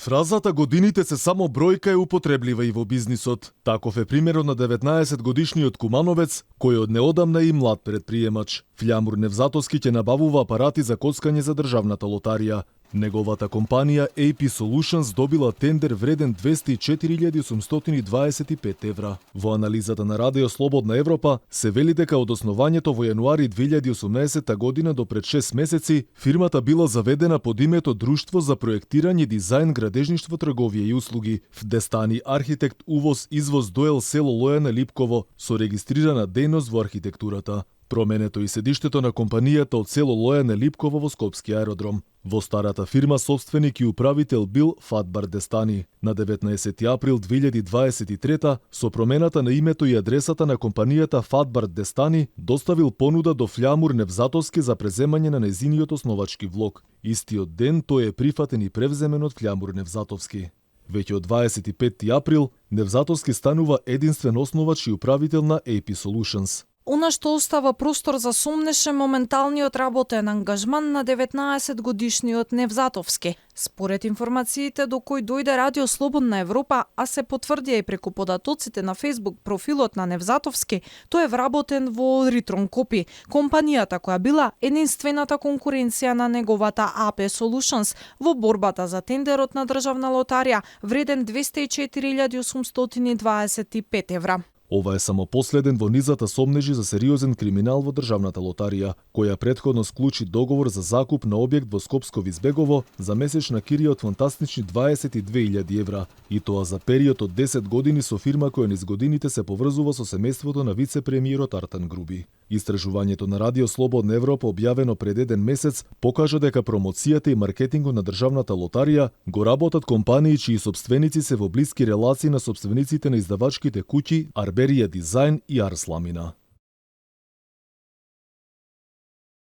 Фразата годините се само бројка е употреблива и во бизнисот. Таков е примерот на 19-годишниот кумановец, кој од неодамна и млад предприемач. Фљамур Невзатовски ќе набавува апарати за коцкање за државната лотарија. Неговата компанија AP Solutions добила тендер вреден 204.825 евра. Во анализата на Радио Слободна Европа се вели дека од основањето во јануари 2018 година до пред 6 месеци, фирмата била заведена под името Друштво за проектирање, дизајн, градежништво, трговија и услуги. В Дестани архитект увоз извоз доел село Лојана Липково со регистрирана дејност во архитектурата. Променето и седиштето на компанијата од село Лојане Липково во Скопски аеродром. Во старата фирма собственик и управител бил Фатбар Дестани. На 19 април 2023 со промената на името и адресата на компанијата Фатбар Дестани доставил понуда до Фљамур Невзатовски за преземање на нејзиниот основачки влог. Истиот ден тој е прифатен и превземен од Фљамур Невзатовски. Веќе од 25 април Невзатовски станува единствен основач и управител на AP Solutions. Она што остава простор за сомнеш е моменталниот работен ангажман на 19-годишниот Невзатовски. Според информациите до кои дојде Радио Слободна Европа, а се потврдија и преку податоците на Facebook профилот на Невзатовски, тој е вработен во Ритрон Копи, компанијата која била единствената конкуренција на неговата AP Solutions во борбата за тендерот на државна лотарија вреден 204.825 евра. Ова е само последен во низата сомнежи за сериозен криминал во државната лотарија, која претходно склучи договор за закуп на објект во Скопско Визбегово за месечна кирија од фантастични 22.000 евра, и тоа за период од 10 години со фирма која низ годините се поврзува со семејството на вице-премиерот Артан Груби. Истражувањето на Радио Слободна Европа, објавено пред еден месец, покажа дека промоцијата и маркетингот на државната лотарија го работат компании чии сопственици се во блиски релации на сопствениците на издавачките куќи Арберија Дизајн и Арсламина.